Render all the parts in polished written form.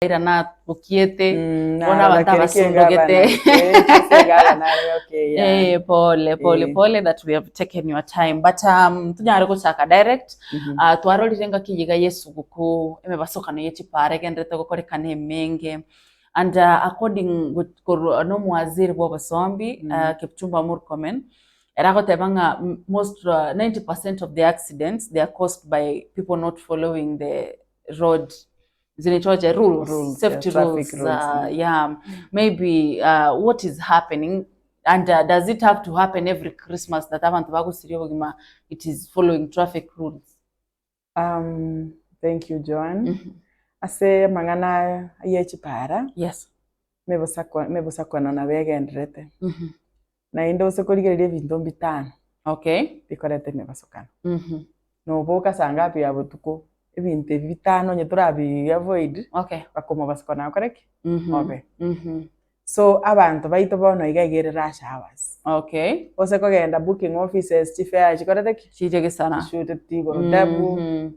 Airana atokiete, bono abanto abasundogete. Eh, pole pole pole that we have taken your time but um, tonyare gochaka direct uh, twarorire engaki iga ya esuguku emebasokano ye chipara egenderete gokorekana emenge and uh, according go- korwa nomowaziri bwa obosombi uh, Kipchumba Murkomen ere agoteba ng'a m- most uh, 90% of the accidents they are caused by people not following the road zinaitwaje rules, Rules, yeah, safety traffic rules, rules, uh, yeah maybe uh, what is happening and uh, does it have to happen every Christmas that abantu bagosiria obogima it is following traffic rules Um, thank you Joan. Mhm. Ase amang'ana ye chipara, yes mebosako mebosakano nabo egenderete. Mhm. Naende ose korigereria ebinto mbitano okay bikorete emebasokano. Mhm. Noboka saa ngapi ya botuko, ebinto ebi bitano onye torabi avoid, okay mpaka omobasokano akore ki? Mhm. Obe. Mhm. So abanto baito bono iga iga ere rush hours. Okay. Ose kogenda booking offices chifare chikorete ki? Chiche gesana. Chishuteti igoro tabu. Mhm.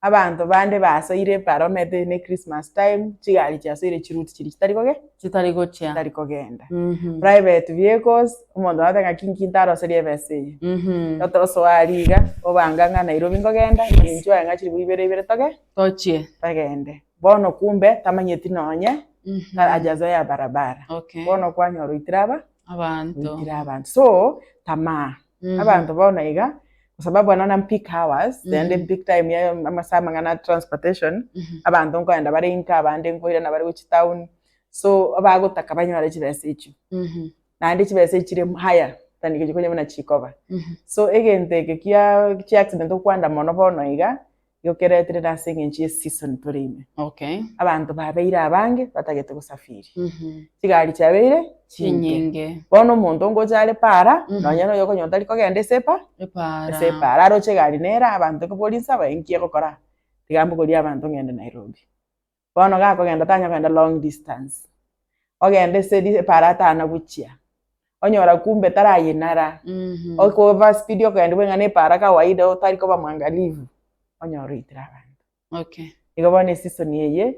Abanto bande basoire epara omanyete ne Christmas time, chigari chiasoire chiroute chiria chitari koge? Chitari gochia. Chitari kogenda. Mhm. Private vehicles, omonto agoteba ng'a ki nki ntaroserie ebesa eye. Mhm. Otosoa aria iga, obanga ng'a Nairobi nkogenda, inchuo aye ng'a chilifu ibere ibere toge? Tochie. Togende. Bono kumbe tamanyeti nonye, Mhm. hajazoea barabara. Okay. Bono kwanyora oitire aba? Abanto. Oitire abanto. So, tamaa. Mhm. Abanto bono iga, kwa sababu ano na peak hours, naende Mhm. peak time ya amasaa amang'ana a transportation, Mhm. abanto nkoenda bare inka abande nkoirana bare gochia town, so abagotaka banyore chibesa echio. Mhm. Naende chibesa echi chire higher than echi konya buna chikoba. Mhm. So egento eke kia chiaccident okwanda mono bono iga, Igo keretire nase engencho ye season tore ime. Okay. Abanto babeire abange batagete gosafiri. Mhm. Chigari chiabeire chinke. Chinyinge. Bono omonto ngocha are para, Mhm. nonya noyo okonyora tari kogenda ase epa, Epara. ase epara. Aroche egari nere abanto ekobori nsaba inki egokora, tiga mbogorie abanto ngende Nairobi. Bono gakogenda tanya kogenda long distance, ogende ase ri epara atana gochia, onyora kumbe tarayenara, oko over speed okogenda bweng'ana na epara kawaida otari koba mwangalifu, onyore oitire abanto. Okay. Igo bono eseason eye,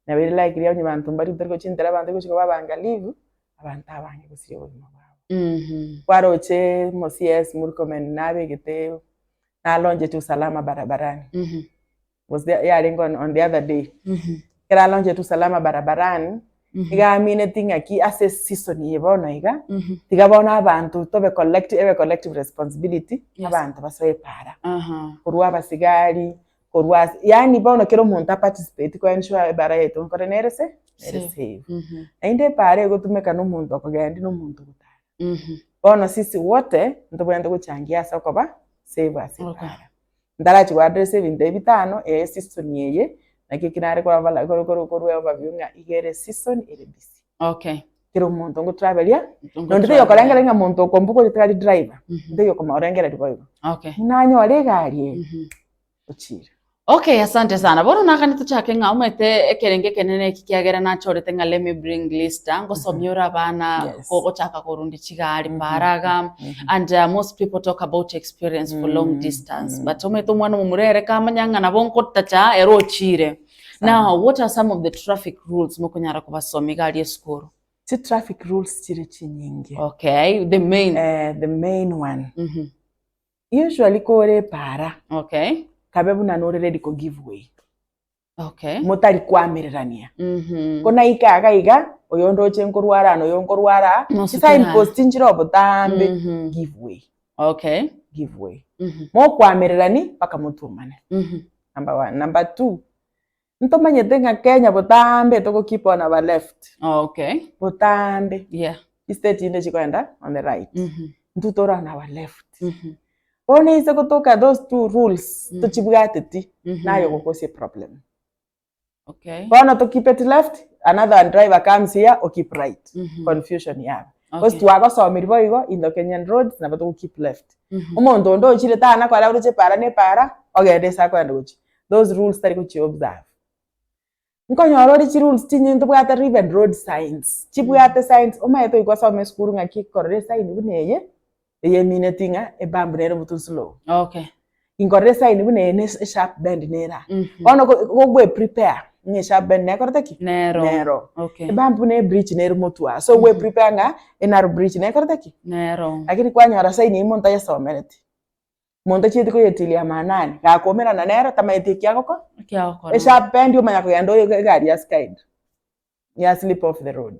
nabo ere likely onye banto mbari tori gochintera abanto gochia koba abangalifu, abanto abange gosiria obogima bwabo. Kwaroche omo CS Murkomen nabegete nalonchete usalama barabarani. Was the yarenge on, on the other day ekero alonchete usalama barabarani iga amineti ng'aki ase eseason eye bono iga tiga bono abanto tobe collective ebe collective responsibility Yes. abanto basoe epaara korwa abasigari korwa ase yaani bono kera omonto aparticipate ko ensure ebara yaito nkore nere se nere Safe. safe. Naende epaara egotumeka na omonto okogendi na omonto ogotara. Bono sisi wote ntobwenerete gochangia ase okoba safe ase Okay. epaara. Ntarachia go address ebinto ebi bitano, eye season eye, naki eki nare korabala kor kor korwa overview ng'a iga ere season ere busy. Okay. Kera omonto ngotravelia, nonde taiyo okorengereria ng'a monto okombogoria tari driver, ntaiyo okomorengereria boigo. Okay. Buna anyore egari eye, ochire. Okay, asante sana. Bono nakane tochake ng'a omanyete ekerengo ekenene eki kiagera nachorete ng'a let me bring Lister ngosomia ore abana Yes. gochaka korundia chigari paraga and uh, most people talk about experience for long distance but omanyete omwana omomura ere kamanya ng'a nabo nkotacha ere ochire. Now, what are some of the traffic rules mokonyara kobasomia iga aria esukuru? Chi traffic rules chire chinyinge. Okay, the main. Eh, the main one. Mhm. Usually kore epaara, Okay. kabe buna nore ready ko give way. Okay. Motari koamererania. Mhm. Ko naika iga iga, oyo ndoche nkorwara aa na oyo nkorwara aa, Nosukera chisign aa. post nchire obotambe, Mhm. give way, Okay. give way. Mhm. Mokoamererani mpaka motuomane. Mhm. Number one. Number two, ntomanyete ng'a Kenya botambe togo keep on our left. Okay. Botambe. Yeah. Chistate chinde chikoenda on the right. Mhm. Intwe tore on our left. Mhm. Bono ase gotoka those two rules Mm. tochibwateti Mhm. naye ogokosia eproblem. Okay. Bono to keep it left, another driver comes here o keep right. Mhm. Confusion yaba. Okay. Gose twagosomirie boigo in the Kenyan roads nabo togo keep left. Mhm. Omonto onde ochire tana kore oroche epara na epara, ogende ase akoenda gochia. Those rules tari gochi observe. Nkonyora ore chirules chinyinge ntobwate even road signs, chibwate signs omanyete oika osome esukuru ng'aki korora esign buna eye, eye emineti ng'a ebump nere omotu slow. Okay. Inkorora esign buna eye ne esharp bend nere aa. Mhm. Bono ko- kogwe prepare. Ng'a esharp bend nekorete ki? Nero. Nero. Okay. Ebump buna ebridge nere motwe aa, so gwe prepare ng'a enarrow bridge nekorete ki? Nero. Lakini kwanyora sign eywo monto ayesomereti, monto achieti koyetilia maanani, gakoumerana nero tamaeti eki agokora, Eki agokora. esharp bend omanya kogenda oyo egari ya skide. Ya slip off the road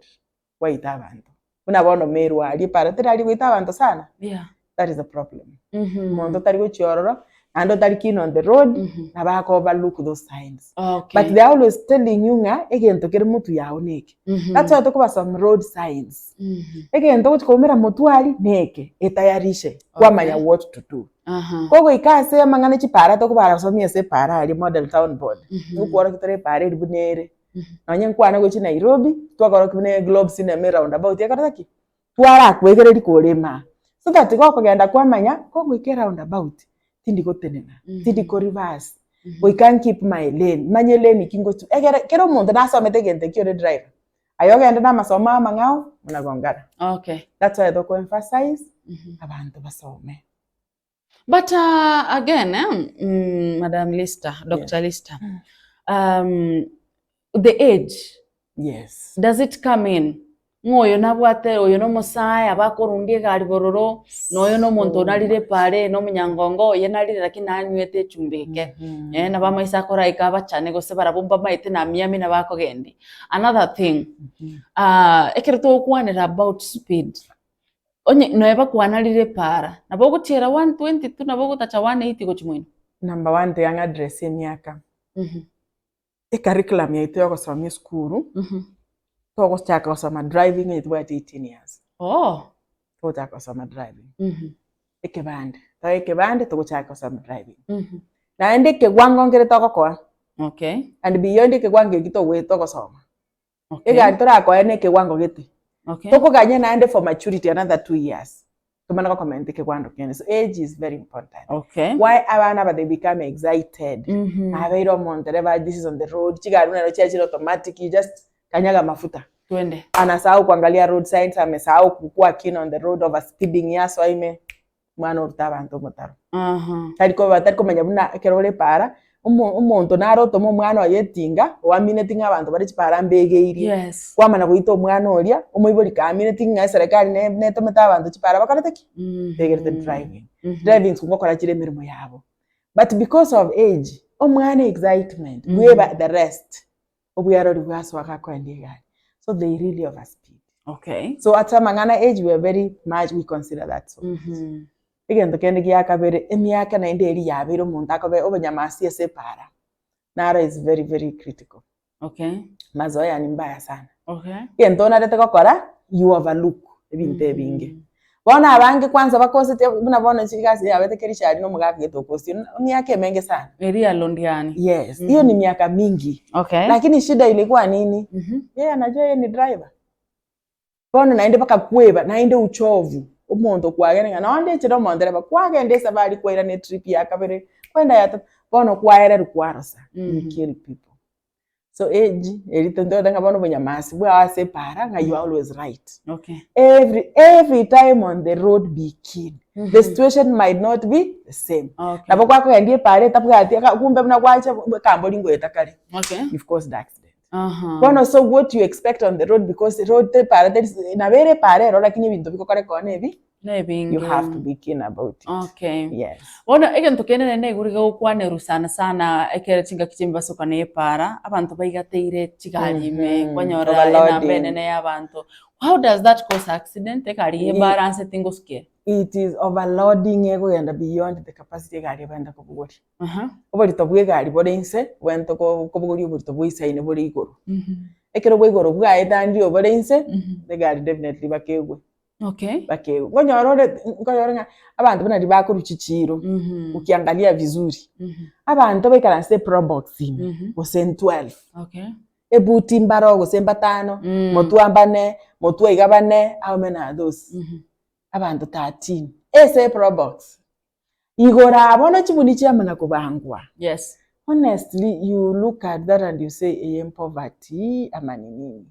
gwaita abanto buna bono Meru aria epara teraria goita abanto sana Yeah. that is a problem omonto otari gochia ororo naende otari keen on the road nabo ako overlook those signs Okay. but they are always telling you ng'a egento kere motwe yao neke that's why tokobasoma road signs egento ogochi koumera motwe aria neke etayarishe kwamanya Okay. what to do Aha. Kogoika ase amang'ana e chipara tokobasomia ase epara aria Model Town Board ngokworokia tore epara eria buna ere. Nonye nkwane gochia Nairobi, twakorokia buna Globe Cinema eroundabout ekorete ki? Twarakwegereria korema. So that gokogenda kwamanya, kogoika eroundabout, tindi gotenena, tindi ko reverse, goika nkeep my lane, manye lane ki ngochia, egere kera omonto nasomete egento ekio ore driver, aye ogende na amasomo amang'ao, buna gongana. Okay. That's why toko emphasize, abanto basome. But uh, again, eh, mm, Madam Lister, Dr. Lister, um, the age, Yes. does it come in? Ng'a oyo nabwate oyo nomosae abakorundia egari bororo na oyo nomonto So onarire much. epare na omonyangongo oye narire lakini nanywete echumbi eke Mhm. eh, nabo amaiso akoraika abachane gose barabwo mbamaete na miami nabo akogendia. Another thing, ah, ekero togokwanera about speed, Onye nonya bakwanarire epaara, nabo ogochiera 120 tu, nabo ogotacha 180 gochia moino. Number one tiga ng'a address emiaka. Ecurriculum yaito ya ogosoma esukuru, togochaka gosoma driving onye tobwati 18 years. Oh. Togochaka gosoma driving. Ekebande, toe ekebande togochaka gosoma driving. Naende ekewango nkere togokoa, Okay. and beyond ekewango ekio togoeta togosoma. Okay. Egari torakoe na ekewango gete. Okay. Tokoganya naende for maturity another 2 years tomane gokomenta ekewango kende. So age is very important. Okay. Why abana aba they become excited. Abeire omontereba this is on the road, chigari buna ero chiachire automatic you just kanyaga mafuta. Twende. Anasahau kuangalia road signs, amesahau kukua keen on the road, over speeding yasoa ime, omwana oruta abanto omotaro. Aha. Tari koba tari komanya buna ekero ore epaara, omo omonto nare otome omwana oye etinga, oamineti ng'a abanto bare chipaara mbegeirie. Yes. Kwamanya goita omwana oria, omoibori kaamineti ng'a eserekari ne netomete abanto chipaara bakorete ki? Begerete driving. Driving school ngokora chire emeremo yabo. But because of age, omwana excitement, bweba the rest, obwerori bwasoa gakoenda egari. So they really over speed. Okay. So ase amang'ana age we are very much we consider that so much. Egento kende gia kabere, emiaka naende eria yabeire omonto akobe obonyamasi ase epaara, naro is very very critical. Okay. Mazoea ni mbaya sana. Okay. Egento onarete gokora, you overlook ebinto ebinge. Bono abange kwanza bakosete buna bono chigasi yabete Kericho aria na omogaka gete okosio, emiaka emenge sana. Eria Londiani. Yes, hiyo ni miaka mingi. Okay. Lakini shida ilikuwa nini? Yeye anajua yeye ni driver. Bono naende bakakweba, naende uchovu, omonto kwagenda ng'a nonye ndechire omontereba, kwagenda esafari kwairana etrip ya kabere, kwenda ya tatu, bono kwaererwa kwarosa, you kill people. So age, eri totebe ng'a bono obonyamasi bwao ase epaara ng'a you are always right. Okay. Every, every time on the road be keen. The situation might not be the same. Okay. Nabo kwakogendia epaara etabwati aka kumbe buna gwacha ekambori ngoeta kare. Okay. You've caused accident. Aha. Bono so what you expect on the road because road epaara teri nabo ere epaara ero lakini ebinto bigokoreka one ebi Nebinge. you have to be keen about it. Okay. Yes. Bono egento kende naende naigure gegokwanerwa sana sana ekere chingaki chia emibasoko na epaara, abanto baigateire chigari ime, kwanyora enamba Overloading. enene ya abanto. How does that cause accident? Egari Ye- ebaranseti ngosukia ere? It is overloading egogenda beyond the capacity egari ebwenerete kobogoria. Aha. Oborito bwa egari bore inse, bwenerete ko- kobogoria oborito bwa isaine bore igoro. Ekero bwa igoro bwaetanire obore inse, egari definitely bakegwe. Okay. Bakegwe. Nkonyora ore nkonyora ng'a abanto buna riria bakorwa chichiro, ukiangalia vizuri, abanto baikaransete eprobox ime, gose 12, Okay. ebuti mbaro gose mbatano, motwe mbane, motwe iga bane, how many are those? Abanto 13, ase eprobox. Igoro aa bono chibuni chiamana kobangwa. Yes. Honestly you look at that and you say eye mpoverty ama ni nini?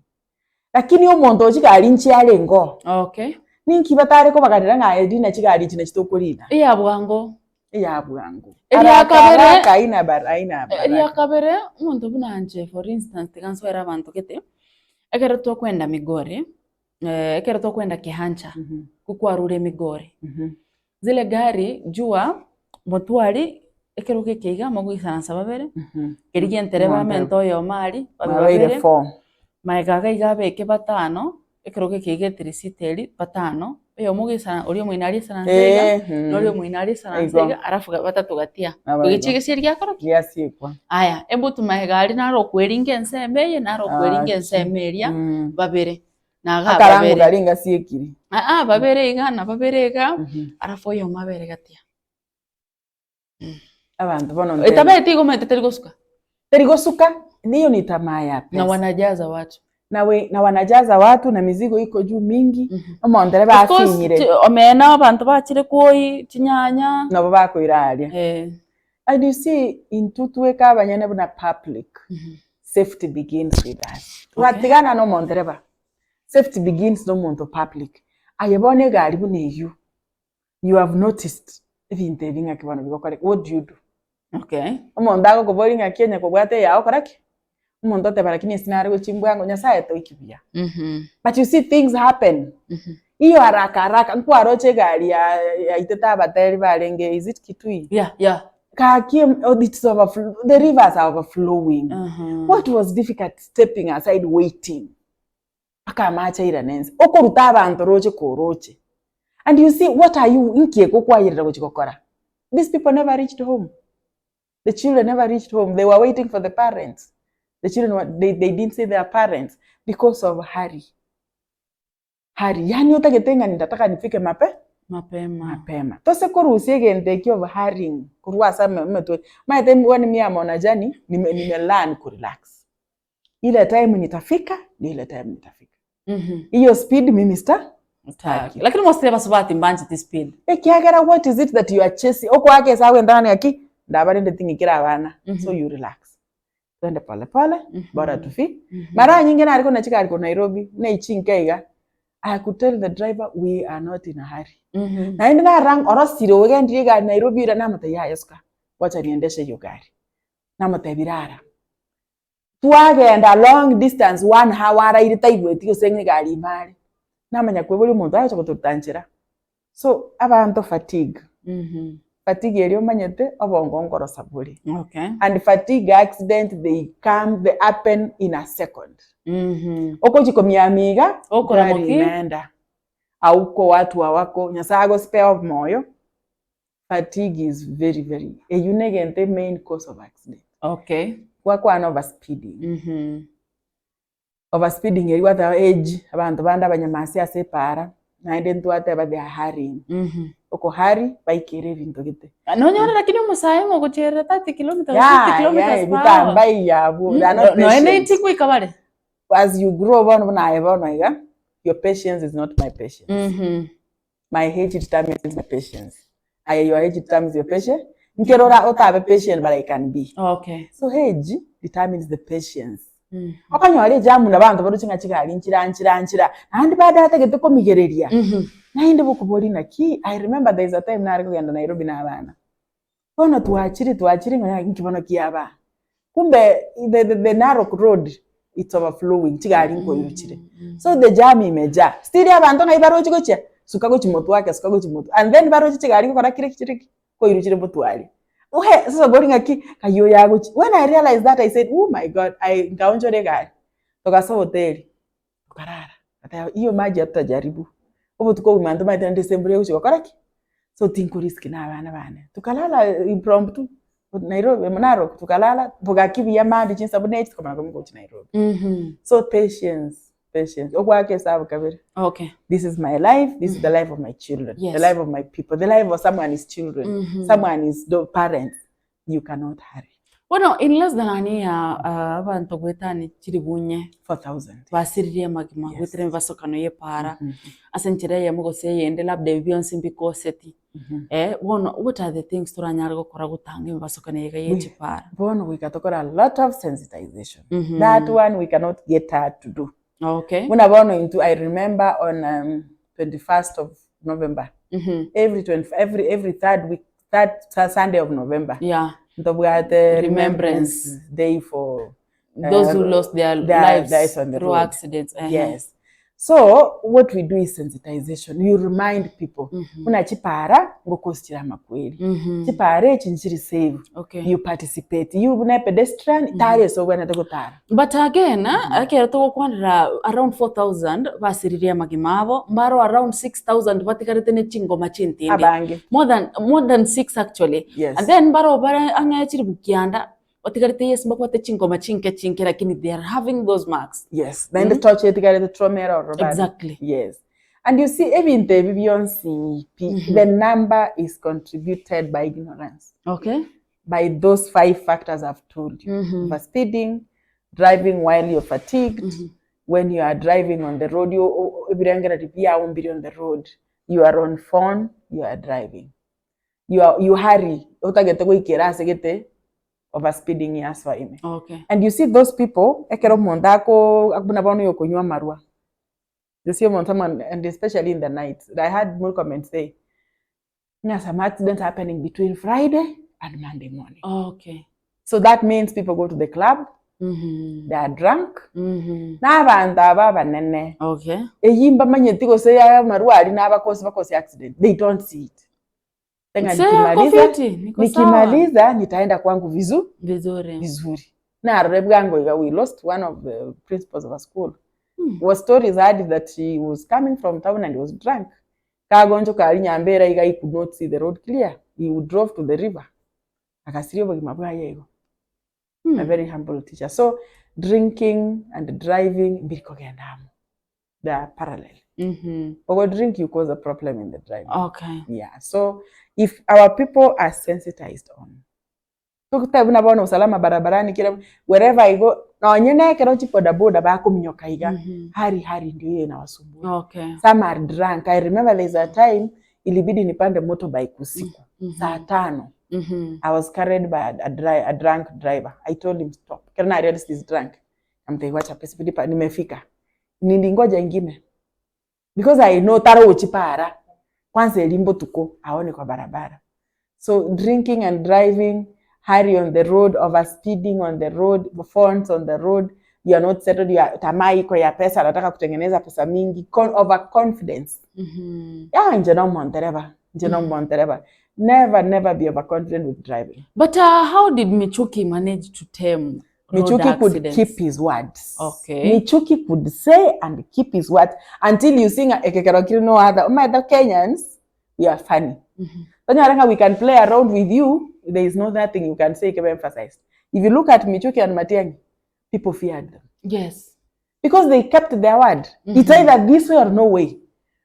Lakini omonto o chigari nchi arenge oo. Okay. Ninki batare kobaganera ng'a aye rina chigari echi nachi tokorina? Eya bwango. Eya bwango. Eria Haraka kabere- haraka haina bar haina Eria baraka. kabere, omonto buna inche for instance tiga nsoere abanto gete, ekero tokoenda Migori, ekero tokoenda Kehancha, ko kwarure Migori, zile gari jua motwari ekerogo eke iga mogoisaransa babere, keria gientereba amente oyomo aria, babe Mwabeire babere, four. magega iga iga abeke batano, ekerogo eke iga etirisiti eria batano, oyomo ogoisara oria omoino aria aisaranse iga, Eh, na oria omoino aria aisaranse Igo. iga, alafu batato gatia. Nabo Goika igo. egesieri giakora ki? Giasiekwa. Aya, embutu magega aria naro okweringa ensemo eye, naro okweringa Aki. ensemo eria, babere, na igaa Akarango babere. karia ngasiekire. Aa babere iga na babere iga, alafu oyomo abere gatia. Abanto bono ntebi. Etabaeti igo omanyete teri gosuka. Teri gosuka, niyo ni tamaa ya Na pesa. wanajaza watu. Na we, na wanajaza watu na mizigo iko juu mingi, omonto ere Of course, basinyire. chi- omena abanto bachire kwoyi chinyanya. Nabo bakoira aria. Eh. And you see, intwe tweka abanyene buna public, safety begins with us. Twatigana na omontereba, safety begins na omonto public. Aye bono egari buna eywo, you have noticed ebinto ebi ng'aki bono bigokoreka, what do you do? Okay. Omonto agokoboria ng'aki onye kobwate eyao kora ki? Omonto oteba lakini ase nare gochia mbwango Nyasaye toiki buya. But you see things happen. Iyo haraka haraka nkwaroche egari ya yaitete abateri barenge is it Kitui? Yeah, yeah. Gaki oh it's overflow the rivers are overflowing. What was difficult stepping aside waiting? Mpaka amache airane ense. Okoruta abanto roche koroche. And you see what are you inki ekokwayerera gochia gokora? These people never reached home. The children never reached home. They were waiting for the parents. The children were, they, they didn't see their parents because of hurry. Hurry. Yaani otagete ng'a nindataka nifike mape Mapema. mapema. Tose korusia egento ekio of hurrying korwa ase ame- emetwe. Omanyete when me am on a journey, nime, nime learn ko relax. Ile time nitafika ni ile time nitafika. Hiyo speed mimi sta Staki. Lakini mostly abasubati mbanchete speed. Ekiagera what is it that you are chasing? Okoaka ase agwentana ng'aki ndabarende ting'ikera abana. So you relax. Twende pole pole, bora tufi. Mara nyinge nare kona chigari korwa Nairobi, buna echi chinke iga, I could tell the driver we are not in a hurry. Naende narora orosire ogendirie egari Nairobi ira namotebia yaya suka, wacha niendeshe hiyo gari. Namotebia rara. Twagenda long distance one hour araire taigweti gose ng'a egari ime are, namanya kweboria omonto agocha gotoruta nchera. So abanto fatigue, fatigue eria omanyete obongo nkorosa bore. Okay. And fatigue accident they come they happen in a second. Okochi komiamia iga, Okoramoki. gari imeenda, auko watu hawako, Nyasaye agosipea omoyo. Fatigue is very very eywo na egento emain cause of accident. Okay. Gwakwana over speeding. Over speeding eria gwateba age, abanto bande abanyamasi ase epaara, naende ntwateba they are hurrying. Oko hurry baikere ebinto gete. Nonyore lakini omosae ng'a ogocherera 30 kilometres, 50 Yeah, yeah, kilometres per hour. ebitambaa eyi abwo, they are not Nonya patient. tigwika bare. As you grow bono buna aye bono iga, your patience is not my patience. My age determines my patience. Aye your age determines your patience. Nkerora otabe patient but I can be. Okay. So age determines the patience. Okonyora ejamu na abanto baroche ng'a chigari nchira nchira nchira naende bado atagete komigereria. Naende bokobori naki I remember there is a time nare kogenda Nairobi na abana. Bono twachire twachire ng'a inki bono kiaba. Kumbe the, the, the Narok road it's overflowing chigari nkoiruchire. So the jam imejaa. Still abanto ng'ai baroche gochia? Suka gochia motwe ake, suka gochia motwe. And then baroche chigari gokora kire ki chire ki? Koiruchire motwe aria. Ohe, sasa bori ng'aki, ng'ai oyo agochia. When I realized that I said, oh my God, I nkaonchora egari. Togasoa hoteli, tokarara. Ngateba hiyo maji hatutajaribu. Obotuko obogima ntomanyete naende ase embura egochia gokora ki? So tinko risk na abana bane. Tukalala impromptu, Nairobi, Narok tukalala, bogaki buya mambia chinsa buna echi tokamanya koimoka gochia Nairobi. So patience, patience. Ogoaka esabu kabere. Okay. This is my life, this is the life of my children, Yes. the life of my people, the life of someone is children, someone is do parents. You cannot hurry. Bono in less than an year abanto goetania chiribunye 4,000. basiririe amagima Yes. goetera emebasokano y'epaara ase enchera eyemo gose eyende labda ebi bionsi mbikoseti bono what are the things toranyare gokora gotanga emebasokano eye iga ye chipaara? Bono goika tokore a lot of sensitization. That one we cannot get tired to do. Okay. Buna bono intwe I remember on 21st of November, every, every, every third week, third Sunday of November Yeah. ntobwate Remembrance. Remembrance Day for Those who lost their their lives lives on the through road. accidents. Ehe. Yes. So what we do is sensitization. You remind people buna chipara ngokositira amakweri. Chipara echi nchiri safe. Okay. You participate. You buna pedestrian tari ase obwenerete gotara. But again, ekero togokwanera around 4000 basiririe amagima abo, mbaro around 6000 batigarete ne chingoma chintindi. Abange. More than, more than six actually. Yes. And then mbaro bare ang'e chilifu kianda, batigarete yes mbabwate chingoma chinke chinke lakini they are having those marks. Yes. Naende torch etigarete trauma ere ororo bado. Exactly. Yes. And you see ebinto ebi bionsi pi, the number is contributed by ignorance. Okay. By those five factors I've told you. Overspeeding, driving while you're fatigued, when you are driving on the road, you ebirengereri biao mbire on the road, you are on phone, you are driving. You are, you hurry, otagete goikera ase gete, overspeeding yasoa ime. Okay. And you see those people, ekero omonto ako, buna bono oyo okonywa amarwa. You see omonto amo, and especially in the night. I had Murkomen say, ng'a some accidents happening between Friday and Monday morning. Okay. So that means people go to the club, they are drunk, na abanto aba abanene, Okay. eyio mbamanyeti gose amarwa aria nabakosi bakosi accident, they don't see it. Tena Sasa ako nikimaliza, fiti, niko sawa. nikimaliza nitaenda kwangu vizu, Vizuri. vizuri. Narore bwango iga we lost one of the principals of a school. Hmm. Was stories heard that she was coming from town and was drunk. Kagonjo kari nyambera iga he could not see the road clear. He drove to the river. Akasiria obogima bwaye igo. A very humble teacher. So drinking and driving mbiri kogenda amo. They are parallel. Ogo drink you cause a problem in the driving. Okay. Yeah. So if our people are sensitized on togoteba buna bono usalama barabarani kera wherever I go nonye na ekero chibodaboda bakominyoka iga hari hari ndio hiyo inawasumbua. Okay. Some are drunk. I remember there's a time ilibidi nipande motorbike usiku saa tano. I was carried by a drunk driver. I told him stop. Kero na realized he's drunk. Amtei wacha pesa pidi nimefika. Nilingoja ingine. Because I know taro uchipara. Kwanza elimbo tuko aone kwa barabara. So drinking and driving, hurry on the road, overspeeding on the road, phones on the road, you are not settled, you are tamaa iko ya pesa, anataka kutengeneza pesa mingi, overconfidence. Yeah, nje no montereba, nje no montereba. Never, never be overconfident with driving. But how did Michuki manage to tame road Michuki could accidents? keep his words. Okay. Michuki could say and keep his words until you sing ekekero kiri no other. My the Kenyans, we are funny. Tonyaranga, we can play around with you. There is no nothing you can say, can emphasize. If you look at Michuki and Matiang'i, people feared them. Yes. Because they kept their word. It's either this way or no way.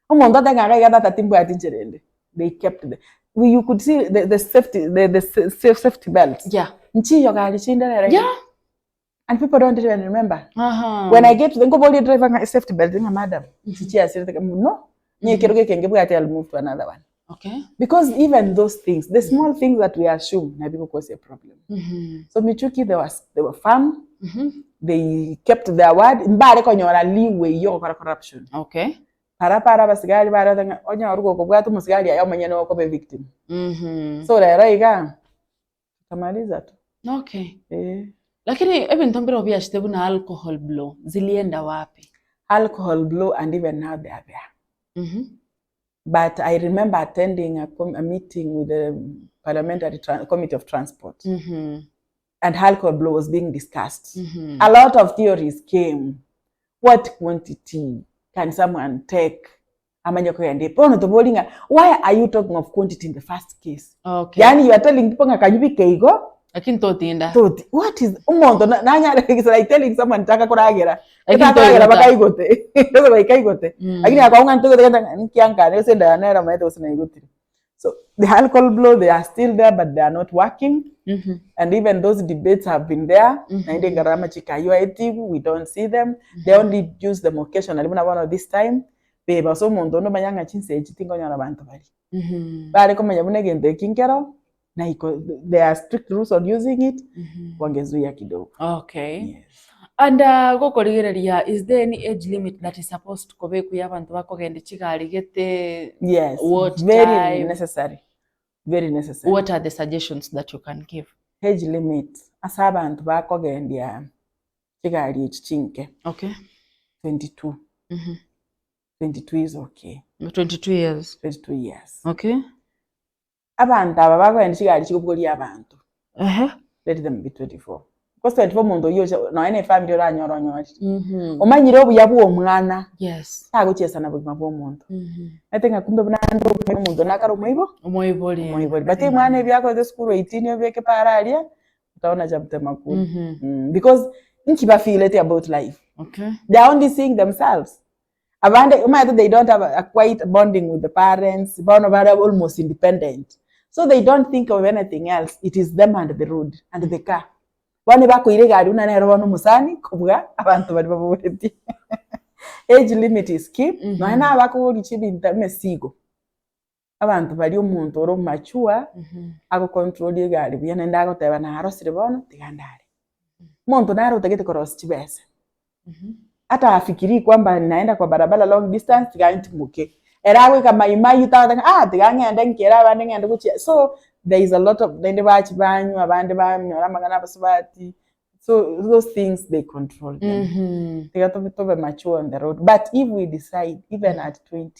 Omonto atang'aka iga tata timbwati ncherende. They kept the, we, you could see the safety, the safety belts. Yeah. Nchiyo gari chinderere. Yeah. And people don't even remember. When I get to the ngoboli driver nga safety belt nga madam. Chichi asiri no. Nye kero kenge bwati I'll move to another one. Okay. Because even those things, the small things that we assume, na biko cause a problem. So Michuki, they were firm. They kept their word. Mbare konyora leeway yo kora corruption. Okay. Para para basigari bara tanga onya orugo kobwata musigari ayo manyene okobe victim. So rero iga tamaliza tu. Okay. Lakini ebintu mbiro byashite buna alcohol blow zilienda wapi? Alcohol blow and even now they are there. But I remember attending a meeting with the Parliamentary Committee of Transport. And alcohol blow was being discussed. A lot of theories came. What quantity can someone take? Amanya koyende. Pono tobolinga, why are you talking of quantity in the first case? Okay. Yani you are telling people nga kanyubi keigo? Lakini totinda. Toti. What is umonto na nanya it's like telling someone taka kuragera. Lakini Taka kuragera toigota. bakaigote. Sasa bakaigote. Lakini akaunga ntogo tekata nkianka ne senda nera maete usina igotire. So the alcohol blow, they are still there, but they are not working. And even those debates have been there. Naende ngarama chikaywa etigu, we don't see them. They only use them occasionally. Muna bono this time, beba so omonto onde omanya ng'a chinse echi tinkonyora banto bari. Bare komanya buna egento eki nkero, na iko, there are strict rules on using it. Wangezuia kidogo. Okay. Yes. And gokorigereria, is there any age limit that is supposed to kobe kuya abantu bakogenda chigari gete? Yes. What very time? necessary. Very necessary. What are the suggestions that you can give? Age limit ase abanto bakogendia chigari echi chinke. Okay. 22. 22 is okay. 22 years. 22 years. Okay. Abanto aba bakoenda chigari chikobogoria abanto, Ehe. let them be 24. Because 24 omonto oyio ocha nonya na efamiri oranyore onyorire. Omanyire obuya bwa omwana, Yes. tagochiesa na bogima bwa omonto. Omanyete ng'a kumbe buna ande obuya omonto nakare omoibo Omoibori. omoibori. But omwana ebi akorete esukuru 18 obeke para aria, utaona cha mtema kuni. Because inki bafeelete about life? Okay. They are only seeing themselves. Abande omanyete they don't have a quite bonding with the parents, bono bare almost independent. So they don't think of anything else, it is them and the road and the car. Bono ebakoira egari buna nero bono omosani kobua abanto baria baboretie. Age limit is key, nonya na abakoboria chibinto emesigo, abanto baria omonto ore mature, agocontrol egari buya naende agoteba narosire bono tiga ndare. Omonto nare otagete korosia chibesa, hata hafikirii kwamba naenda kwa barabara long distance tiga ntimoke, ere agoika mai mahiu tagoteba ng'a ah tiga ng'ende nkere abande ng'ende gochia so there is a lot of naende bachia banywa abande banyora amang'ana abasubati, so those things they control them. Tiga tobe tobe mature on the road but if we decide even at 20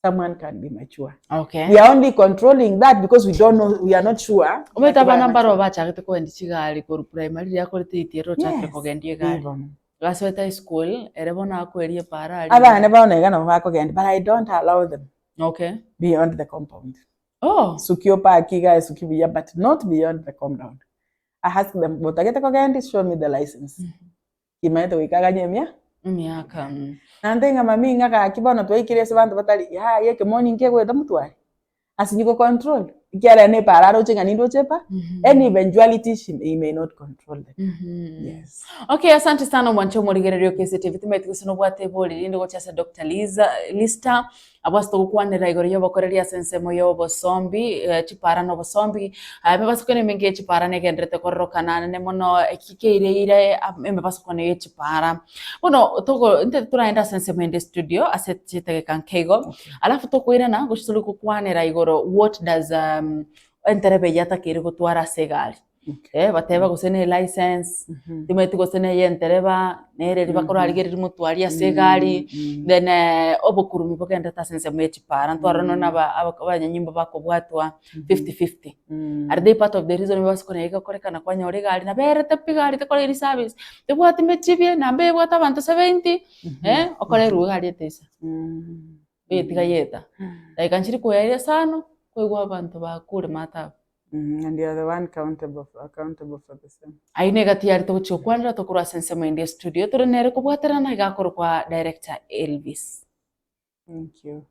someone can be mature. Okay. We are only controlling that because we don't know, we are not sure. Omanyete abana mbaro bachagete kogendia chigari korwa primary riria akorete itiero ochakire Yes. kogendia egari. Bono. Gasoete high school, ere bono akoeria epara aria. Abana bono iga nabo bakogenda but I don't allow them Okay. beyond the compound. Oh. Suki opark iga esuki buya but not beyond the compound. I ask them, otagete kogenda show me the license. Kimaete goika aganye emia Emiaka. Naende ng'a mami ng'a gaki bono twaikire ase abanto batari yaya ekemoni nkegoeta motware, asinye go control ekiagera ere nepara aroche ng'a nindoche epa, any eventuality she he may not control them, yes. Okay, asante sana omwanche omorigereria o KCTV timanyeti gose nobwate ebori rinde gochia ase Doctor Liza, Lister Abwo ase togokwanera igoro y'obokoreri ase ensemo y'obosombi, chipara na obosombi, emebasokano emenge ye chipara negendererete kororokana anene mono eki keireire emebasokano ye chipara. Bono togo intwe toraende ase ensemo ende studio ase chidageka nke igo, alafu tokoirana gochi tore gokwanera igoro what does entereba eyio yatakeire gotwara ase egari. Bateba gose ne license, timanyeti gose neye entereba, nere eria bakorarigereria motwari ase egari, then obokurumi bogenderete ase ensemo ya chipara, ntwarora nonya na aba abanyanyimbo bakobwatwa 50 50. Are they part of the reason base konyara gokorekana kwanyora egari naberete pi egari tekoreiri service, tebwati mechibi, namba ebwate abanto 70, okorerwa egari eteisa. Oyetiga yeta, dakika nchiri koeria isano, kwaigwa abanto bakure maate abwo. And you are the one countable for, accountable for the same. Ayio negati yare togochia gokwanera tokorwa ase ensemo ende estudio tore nere kobwaterana iga akorokwa Director Elvis. Thank you.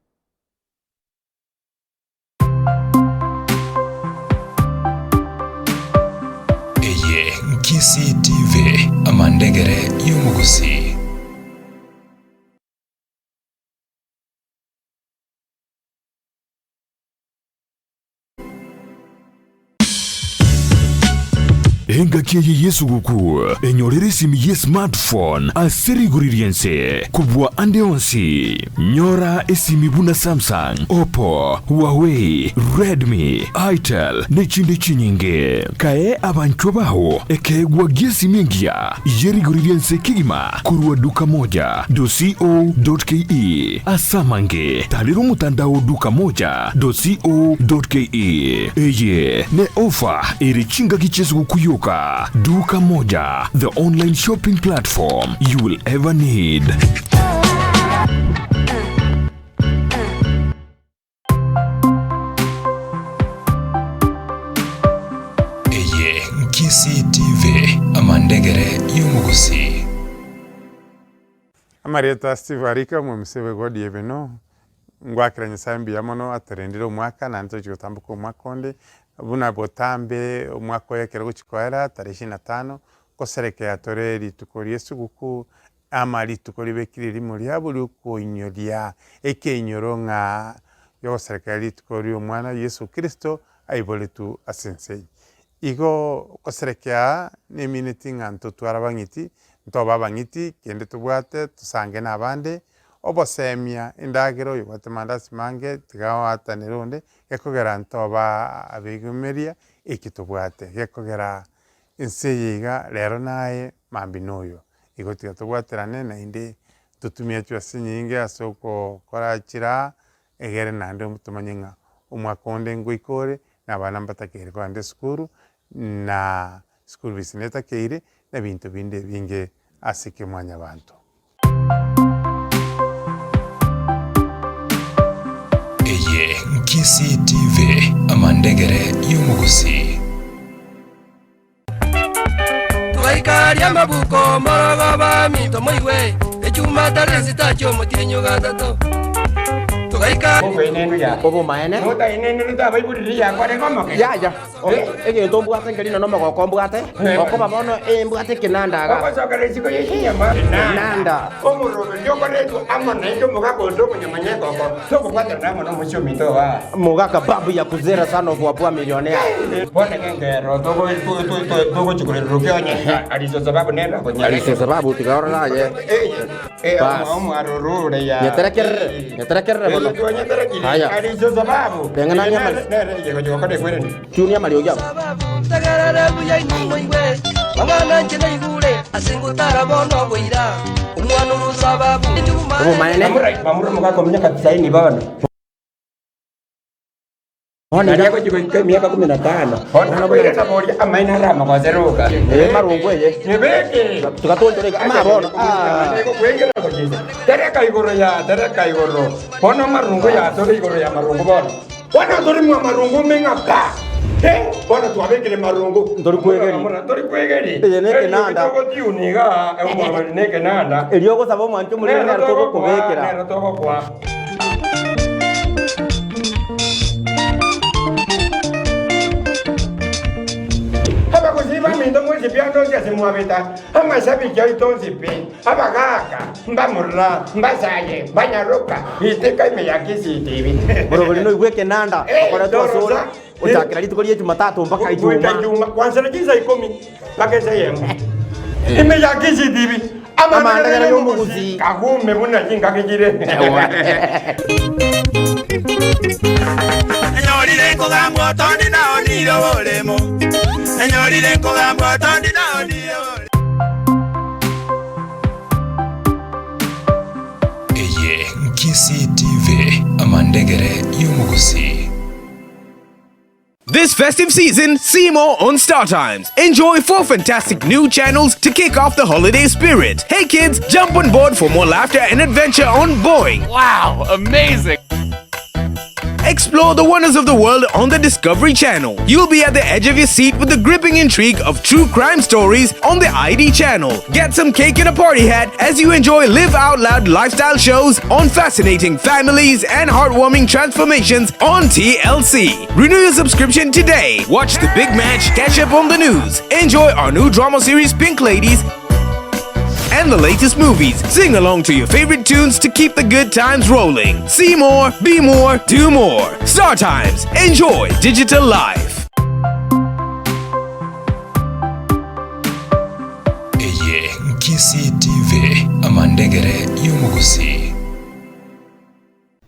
Eye Kisii TV, amandegere y'omogusii. Engaki eye y'esuguku enyorere esimi ye smartphone ase rigori ri'ense kobua ande onsi. Nyora esimi buna Samsung, Oppo, Huawei, Redmi, Itel ne chinde chinyinge. Kae abanchwa bao ekeegwa gi'esimi engiya ye rigori ri'ense kegima korwa duka moja co.ke. Ase amange, tarera omotandao duka moja co.ke. Eye ne ofa ere chingaki chi'esuguku yoka. Duka Moja, the online shopping platform you will ever need. Eye Kisii TV, amandegere y'omogusii. Amarieta Steve Arika, omomisa bwe ward ya Ebeno, ngwakera Nyasaye mbuya mono atorendire omwaka naende togochia gotamboka omwaka onde, buna botambe omwaka oyo ekero ogochia koera tarehe ishirini na tano, nkoserekea tore rituko ria esuguku ama rituko ribekire erimo riabo riokoinyoria ekeinyoro ng'a riogoserekea rituko ria omwana Yeso Kristo aiboretwe ase ense eye. Igo goserekea nemineti ng'a ntotware abang'iti, ntobe abang'iti, kende tobwate tosange na abande. Obosemia, endagera oyobwate mandasi mange tiga oatanere onde, gekogera ntoba abegomeria eki tobwate, gekogera ense eye iga rero naye mambia noyo. Igo tiga tobwaterane naende totumie chibesa chinyinge ase okokora chiraa egere naende tomanye ng'a omwaka onde ngoika ore, na abana mbatakeire kogenda esukuru, na school fees netakeire, na ebinto binde ebinge ase kemwanyabanto. Eye Kisii TV, amandegere y'omogusii. Tugaika aria amabuko morogoba minto moigwe, echuma tari esita chi'omotienyi o gatato. Tugaika. Obomaene. Yaya, egento mbwate nkeri nonya omogoko mbwate, okoba bono embwate ekenanda iga. Enanda. Mogaka babu ya kuzera sana of wapua millionaire. Ariso sababu tiga orore aye. Bas. Nyeterekerere, nyeterekerere bono. Haya. Reng'anania amari. Tunia amariogi abo. Tegerere buya inwe moigwe, amang'ana inche naigure, ase ngotara bono oboira, omwana orosababu. Obomaene. Ee, marungu eye. Tiga tonchore iga. Ama bono. Ah. Tereka igoro ya tereka igoro bono marungu ya tore igoro ya marungu bono bono tori mwa marungu meng'a pa Eh, bono twabekire marungu Ntori kwegeri. Ntori kwegeri Eye ne ekenanda. Togotiuni iga omwabari ne ekenanda Erio ogosaba omwancho omorero nero togokobekera. Nero togokwa. Abagusii baminto mwensi pi ande onsi ase mwabeta, amashabiki aito onsi pi, abagaaka, mbamura, mbasaye, mbanyaroka, iteka ime ya Kisii TV. Borobori noigwe ekenanda okoretwa ase ore gochakera rituko ria Jumatatu mpaka Goika Ijumaa. Ijumaa, kwanzera chinsa ikomi mpaka ensa eyemo. Ime ya Kisii TV, Amandegere y'omogusii. Kagume buna chingaki chire. Enyorire nkogambwa otondi nao nire oboremo Enyorire nkogambwa otondi nao nire oboremo. Eye Kisii TV, amandegere y'omogusii. This festive season, see more on StarTimes. Enjoy four fantastic new channels to kick off the holiday spirit. Hey kids, jump on board for more laughter and adventure on Boeing. Wow, amazing! Explore the wonders of the world on the Discovery Channel. You'll be at the edge of your seat with the gripping intrigue of true crime stories on the ID Channel. Get some cake and a party hat as you enjoy Live Out Loud lifestyle shows on fascinating families and heartwarming transformations on TLC. Renew your subscription today. Watch the big match, catch up on the news, enjoy our new drama series Pink Ladies and the latest movies. Sing along to your favorite tunes to keep the good times rolling. See more, be more, do more. Star Times. Enjoy digital life. Eye Kisii TV, amandegere y'omogusii.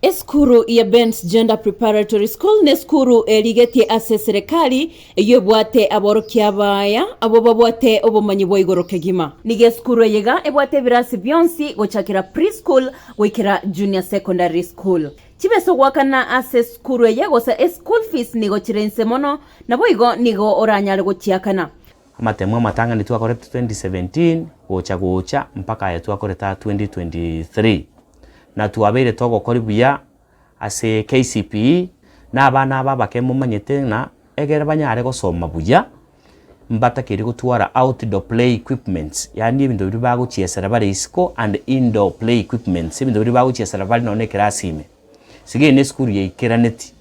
Esukuru ya Ben's Gender Preparatory School nesukuru erigetie ase eserekari eyio ebwate aborokia abaya abwo babwate obomanyi bwa igoro kegima. Nigo esukuru eye iga ebwate ebirasi bionsi gochakera pre-school goikera junior secondary school. Chibesa ogoakana ase esukuru eye gose eschool fees nigo chire inse mono naboigo nigo oranyare gochiakana. Amatemo amatang'ani twakorete 2017 gocha gocha mpaka aya twakorete aa 2023. Na twabeire togokori buya ase KCPE, na abana aba abake momanyete ng'a egere banyare gosoma buya, mbatakeire gotwara outdoor play equipments, yaani ebinto biria bagochiesera bare isiko and indoor play equipments, ebinto biria bagochiesera bare nonye na ekerasi ime. Sigei na esukuru yaikeraneti.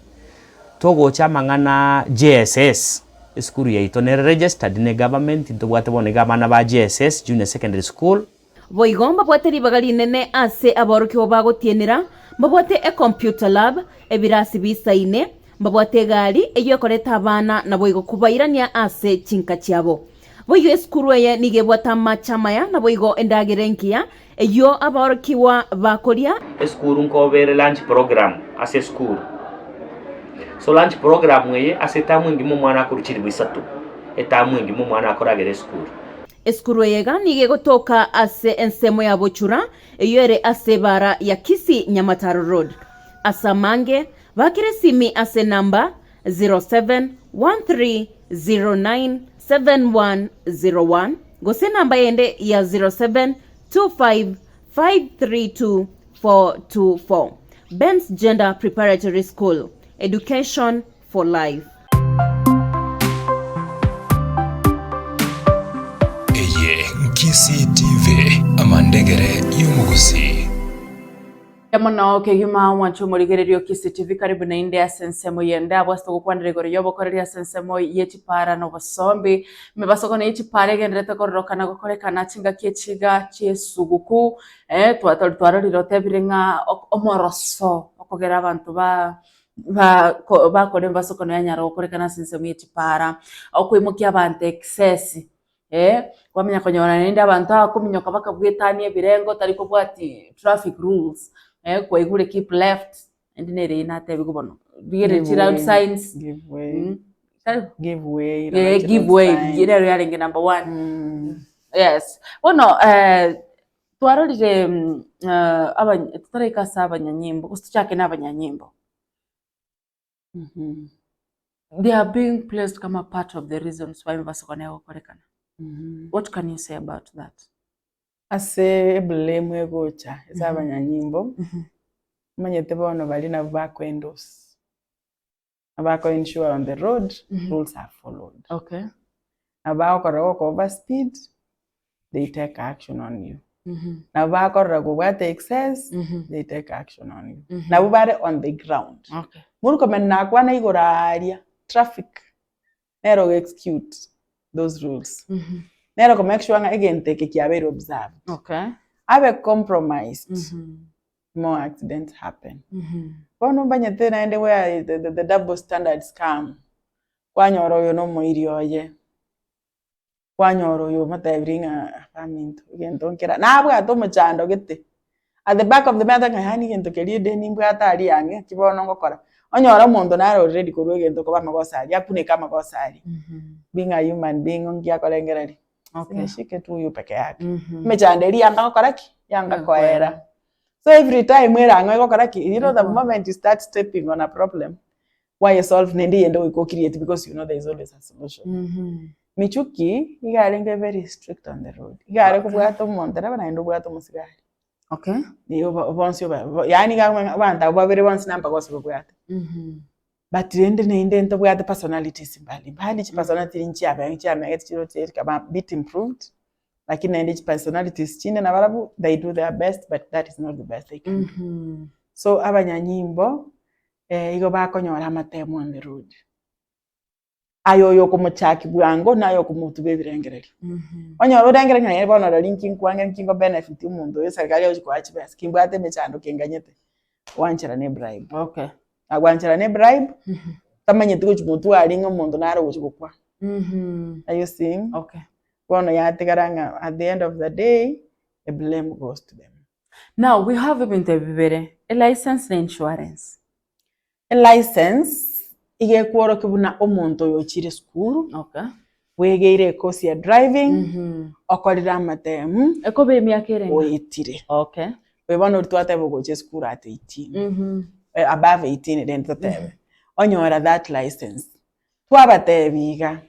Togocha amang'ana JSS, esukuru yaito nere registered ne government, ntobwate bono iga abana ba JSS, Junior Secondary School. Boigo mbabwate ribaga rinene ase aborokigwa bagotienera, mbabwate ecomputer lab, ebirasi bisaine, mbabwate egari eyio ekoreta abana naboigo kobairania ase chinka chiabo. Boigo esukuru eye nigo ebwate amache amaya naboigo endagera engiya. Eyio abaorokigwa bakoria. Esukuru nkobere lunch program ase esukuru. So lunch program eye ase etamu engima omwana akorwa chilifu isato, etamu engima omwana akoragera esukuru. Esukuru eye iga nigo egotoka ase ensemo ya Bochura, eyio ere ase ebaara ya Kisii Nyamataro Road. Ase amange, bakera esimi ase enamba 0713097101 gose enamba yende ya 0725532424. Ben's Gender Preparatory School, Education for life. Eye Kisii TV, amandegere y'omogusii. Mono kegima omwancho omorigereria o Kisii TV karibu nainde ase ensemo yende abwo ase togokwanera igoro y'obokoreri ase ensemo ye chipara na obosombi. Emebasokano ye chipara egendererete kororokana gokorekana chingaki echiga chi'esuguku eh twarorire otebire ng'a omoroso okogera abanto ba bakora emebasokano yanyara gokorekana ase ensemo ye chipara, okoimokia abanto excess eh, kwamanya konyora naende abanto abakominyoka bakabwetania ebirengo tari kobwati traffic rules, eh, kwaigure keep left, naende nere eywo natebiwa bono, rigereria Give chi road way, signs, give way, mm, tari give way, eh, road give way, signs. nero yarenge number one. Mm. Yes, bono twarorire abany totaraika ase abanyanyimbo gose tochake na abanyanyimbo. They are being placed kama part of the reasons why mobasokana egokorekana. What can you say about that? Ase eblame egocha ase abanyanyimbo, omanyete bono baria nabwo bako endorse, nabo bako ensure on the road rules are followed. Okay. Nabo bagokorora goko over speed, they take action on you. Nabo bakorora kobwate excess, they take action on you. Nabo bare on the ground. Okay. Murkomen nakwana igoro aaria, traffic nere ogo execute those rules. Nere oko make sure ng'a egento eke kiabeire observed. Okay. Abe compromised, more accidents happen. Bono mbanyete naende where the, the, the double standards come, kwanyora oyo na omoiri oye, kwanyora oyo omotebirie ng'a baminto egento nkera, nabwate omochando gete, at the back of the mind ng'a yaani egento keria edeni mbwate aria ang'e naki bono ngokora, onyore omonto nare already korwa egento koba amagoso aria, akuneke amagoso aria, being a human being nki akorengereria, Okay. nishike tu huyu peke yake, emechando eria yanga gokora ki? Yanga koera. So every time erang'o egokora ki? You know the moment you start stepping on a problem, waye solve naende eyende goika o create because you know there is always a solution. Michuki iga arenge very strict on the road, iga are kobwata omonto nabo naende obwate omosigari. Okay. Nigo bo- bonsi oba bo yaani iga akonyora abanto abwo babere bonsi na mpaka babwate. But rende naende ntobwate personalities mbali mbali chipersonality nchiabe nchiamegete chiroche chikaba bit improved, lakini naende chipersonalities chinde nabarabwo they do their best but that is not the best they can do. So abanyanyimbo igo bakonyora amatemo on the road. Aye oyo okomochaki bwango naye okomotuba ebirengererio. Onyore orengere ng'a nere bono rori nki nkwange nki nko benefit omonto oyo eserikari egochi koa chibesa, kimbwate emechando kenganyete, gwancherana ebribe. Okay. Agwancherana ebribe, tamanyeti gochi motwe aria ng'a omonto nare ogochi gokwa. Are you seeing? Okay. Bono yatigara ng'a at the end of the day, the blame goes to them. Now we have ebinto ebi bibere, elicense na insurance. Elicense iga ekworokia buna omonto oyo ochire esukuru, Okay. bwegeire ecourse ya driving, okorire amatemu, Ekoba emiaka erenge? oetire. Okay. Oyo bono oria twateba ogocha esukuru at 18, above 18 rende totebe, onyora that license. Twabatebia iga,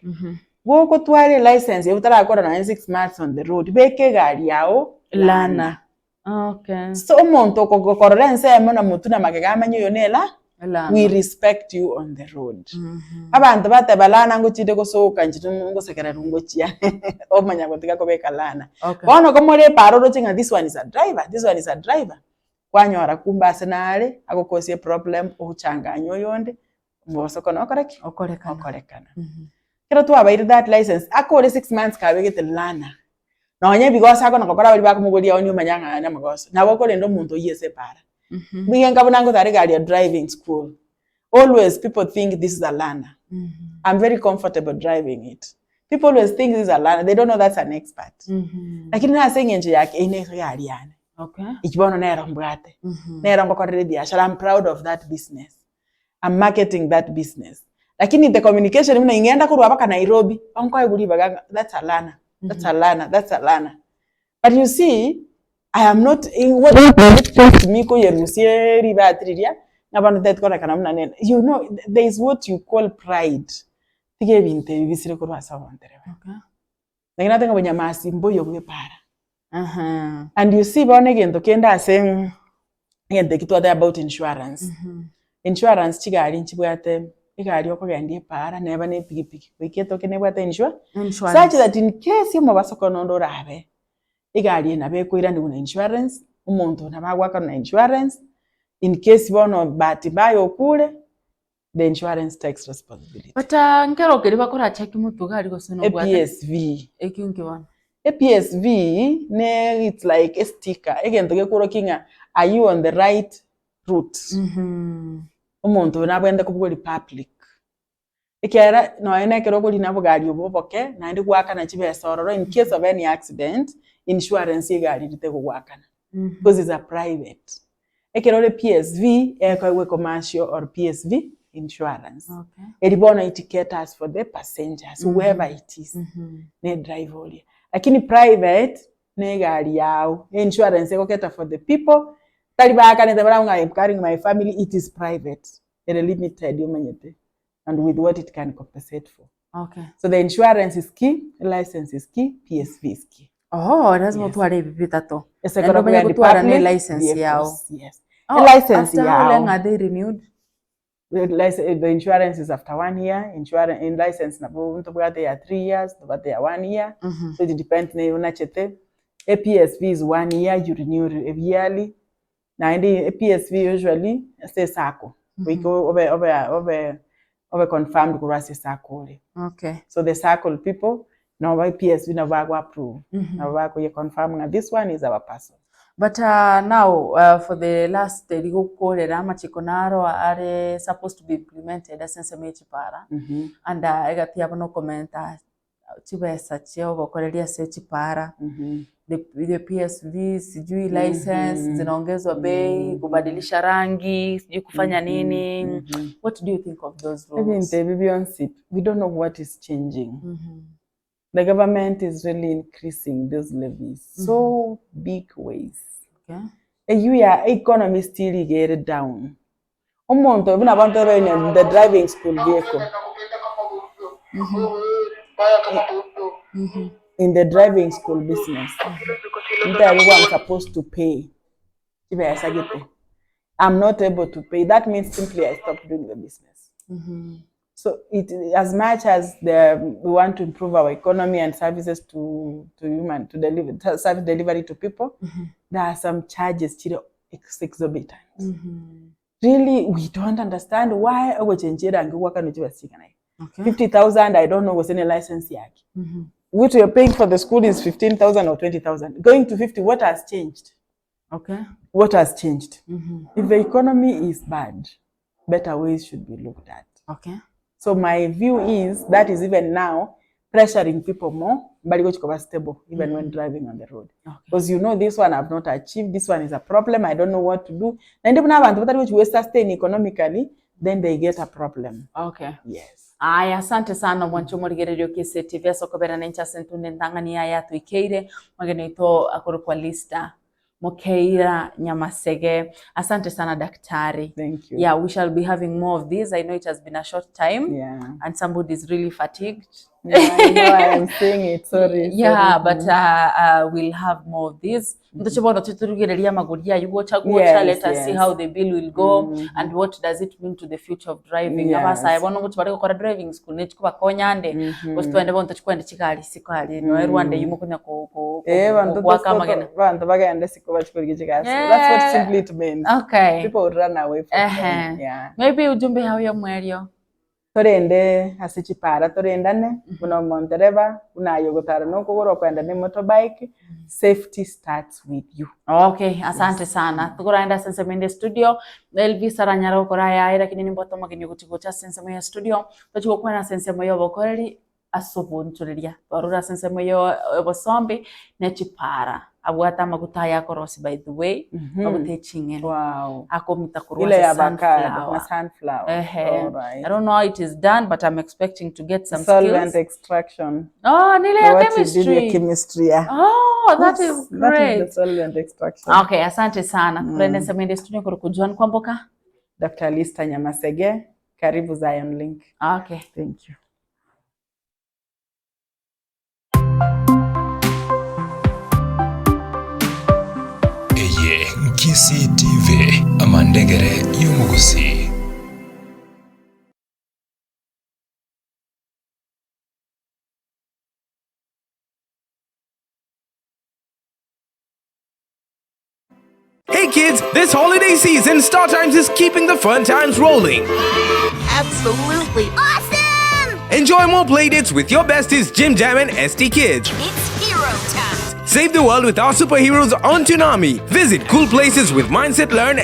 gokotwara elicense eywo otarakora nonye 6 months on the road, beka egari yago Learner. Okay. So omonto okogokorora ensemo na motwe na magega amanye oyo ne la Learner. we respect you on the road. Abanto bateba learner ngochire gosoka inche ngosekererwa ngochia omanya gotiga kobeka learner. Okay. Bono komore epara oroche ng'a this one is a driver, this one is a driver, kwanyora kumbe ase nare agokosia eproblem ogochanganya oyonde, omobosokano nokore ki? Okorekana. Okorekana. Ekero twabaire that license, akore 6 months kabegete learner, nonye ebigoso akona gokora baria bakomogoria onye omanya ng'a aya namagoso, nabo okorenda omonto oyio ase epara. Nigo enka buna ngotara egari ya driving school, always people think this is a learner. I'm very comfortable driving it. People always think this is a learner, they don't know that's an expert. Lakini nase eng'encho yake, eye ne egari yane. Okay. Eki bono nero mbwate, nero ngokorera ebiashara, I'm proud of that business, I'm marketing that business. Lakini the communication buna ing'enda korwa mpaka Nairobi, onkoegwa ribaga ng'a that's a learner, that's a learner, that's a learner. But you see, I am not what it cost me koyerusia ribati riria, ng'a bono ntagete kororekana buna nene, you know there is what you call pride, tiga ebinto ebi bisire korwa ase obontereba. Okay. Lakini nateba ng'a bonyamasi mboiyo bw'epaara. And you see bono egento kende ase egento eki twateba about insurance, insurance chigari nchibwate egari okogendia epaara neba na epikipiki goika etoke nebwate insure such that in case omobasokano onde orabe, egari eye nabo ekoiraniwa na insurance, omonto nabo agoakanwa na insurance, in case bono bahati mbaya okure, the insurance takes responsibility. But ah, nkero keria bakoracha motwe gari gose nobwate APSV. Ekio nki bono? APSV ne it's like a sticker egento gekworokia ng'a are you on the right route. Omonto oyo nabwenerete kobua public. Ekiagera nonya na ekero okorina obogari obo oboke naende goakana chibesa ororo in case of any accident, insurance ya egari eria tegogoakana because is a private. Ekero ore PSV ekoegwa commercial or PSV insurance. Eri bono it caters for the passengers whoever it is ne driver oria. Lakini private ne egari yao, insurance ego cater for the people tari baakanete barabwo ng'a I am carrying my family it is private ere limited omanyete and with what it can compensate for. Okay. So the insurance is key, license is key, PSV is key. Oh, lazima otware ebi bitato. Ase Naende ekero omanye okogenda gotwara ne public license yao. vehicles, Yes. Oh, Elicense after how long yao. are they renewed? The license, the insurance is after one year, insurance, in license nabo ntobwate ya 3 years, ntobwate ya one year. So it depends na onachete. A PSV is one year, you renew yearly. Naende ePSV usually ase esacco, goika obe obe obe obe confirmed korwa ase esacco ore. Okay. So the sacco people nabo ba PSV nabo bago approve, nabo bakoye confirm ng'a this one is our person. But uh, now uh, for the last rigokorera amachiko naro are supposed to be implemented ase ensemo ye chipara and uh, egati yabo nokomenta chibesa chia obokoreria ase chipara, the the PSV sijui license zinaongezwa bei, kubadilisha rangi, sijui kufanya nini. What do you think of those rules? Ebinto ebi bionsi we don't know what is changing. The government is really increasing those levies so big ways. Okay. Eywo ya economy still iga ere down. Omonto buna abanto babe the driving school vehicle. In the driving school business, ntabe I'm supposed to pay chibesa gete. I'm not able to pay. That means simply I stop doing the business. So it as much as the, we want to improve our economy and services to to human to deliver to service delivery to people, there are some charges chire ex- exorbitant. Really, we don't understand why ogochenjia erangi gwakano chibesa ching'ana iga. Okay. 50,000, I don't know gose ne license yake. What you're paying for the school is 15,000 or 20,000. Going to 50, what has changed? Okay. What has changed? If the economy is bad, better ways should be looked at. Okay. So my view is that is even now pressuring people more, but it goes stable even when driving on the road. Because you know this one I've not achieved, this one is a problem, I don't know what to do. Naende buna abanto batari gochi sustain economically, then they get a problem. Okay. Yes. Aya, asante sana mwancho morigererio Kisii TV ase okobera nenche ase entunde entang'ani yaye yatoikeire omogeni oito akorokwa Lister Mokeira Nyamasege. Asante sana daktari. Thank you. Yeah, we shall be having more of this. I know it has been a short time. Yeah. And somebody is really fatigued. Yeah, I know I am saying it. Sorry. Yeah, sorry. but we'll have more of this. Ntoche bono tuturugereria amagori aye gocha gocha. Yes, Let us see yes. how the bill will go and what does it mean to the future of driving. Yes. Abasae bono ngochi bare gokora driving school nechi kobakonya ande. Gose twende bono tochi chigari isiko aria noe Rwanda eywo mokonya ko ko Eh, bantu goaka amagena. bantu bagende isiko bachi korigia chigasi. That's what simply it means. Okay. People would run away from them. Ehe. Yeah. Maybe ujumbe hao ya mwerio. Torende ase chipara torendane buna omontereba buna aye ogotara na okogoro okoenda na emotorbike, safety starts with you. Okay, asante sana. Tokoraenda ase ensemo ende studio, Elvis aranyare gokora ayaye lakini nimbwate omogeni ogochi gocha ase ensemo ya studio, tochi gokwana ase ensemo ya obokoreri ase obonchoreria. Twarure ase ensemo ya obosombi ne chipara. Abwate amaguta aya akorosia by the way, amaguta e ching'eni. Wow. Akomita korwa Ile ase ya avocado sunflower. na sunflower. Ehe. Alright. I don't know how it is done but I'm expecting to get some Solvent skills. extraction. Oh, nile ya What you did chemistry. your chemistry. Yeah. Oh, that Yes, is That is the great. solvent extraction. Okay, asante sana. Mm. Semende studio kwa John Kwamboka. Dr. Lista Nyamasege, karibu Zion Link. Okay. Thank you. Eye Nkisii TV, amandegere y'omogusii. Hey kids, this holiday season, Star Times is keeping the fun times rolling. Absolutely awesome! Enjoy more playdates with your besties Jim Jam and ST Kids. It's hero time! Save the world with our superheroes on Toonami. Visit cool places with Mindset Learn